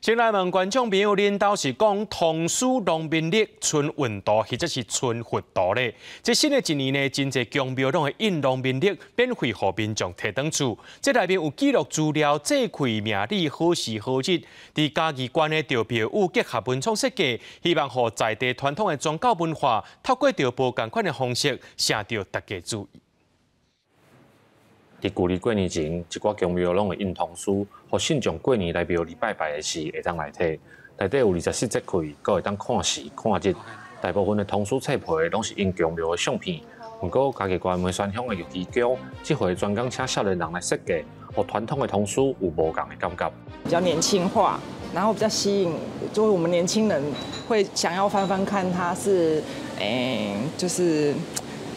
先來問觀眾朋友，恁兜是講唐詩農民曆、春運圖，或者是春佛圖咧？這新的一年呢，真濟宮廟攏會印農民曆，免費予民眾提轉厝。這內面有記錄資料、節氣命理、好時好日。佇嘉義縣的著廟宇結合文創設計，希望予在地傳統的宗教文化，透過著無仝款的方式，吸著大家注意。佇舊曆過年前，一寡宮廟攏會印唐詩，予信眾過年來廟裡拜拜的時會當來提。內底有24節氣，閣會當看時看日。大部分的唐詩冊皮攏是𪜶宮廟的相片。毋過嘉義縣梅山鄉的玉奇宮，這回專工請少年人來設計，予傳統的唐詩有無仝的感覺。比較年輕化，然後比較吸引，就是我們年輕人會想要翻翻看，它是，就是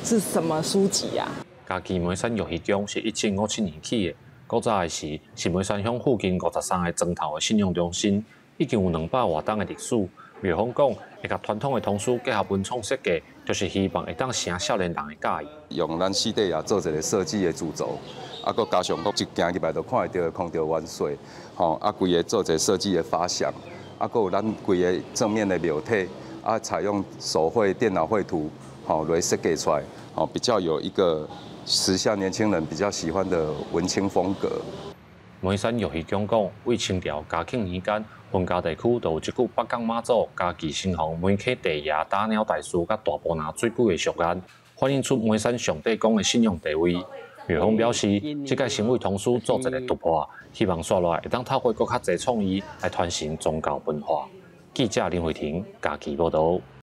是什麼書籍啊？嘉義梅山玉奇宮是1757年起的，古早的時是梅山鄉附近53個莊頭的信仰中心，已經有200外冬的歷史。廟方講，會共傳統的唐詩結合文創設計，就是希望會當成少年人的佮意。用咱四塊也做一個設計的主軸，啊，閣加上閣一行入來就看會著空中元帥，吼，啊，規个做一個設計的發想，啊，閣有咱規個正面的廟體，啊，採用手繪、電腦繪圖，吼，來設計出來，吼，比較有一個時下年輕人比較喜歡的文青風格。梅山玉奇宮講，對清朝嘉慶年間，雲嘉地區就有一句北港媽祖嘉義新房梅溪地爺打鳥大師佮大埔林水鬼的俗諺，反映出梅山上帝公的信仰地位。廟方表示，這屆成為唐詩做一個突破，希望紲落來會當透過閣較濟創意來傳承宗教文化。記者林慧婷嘉義報導。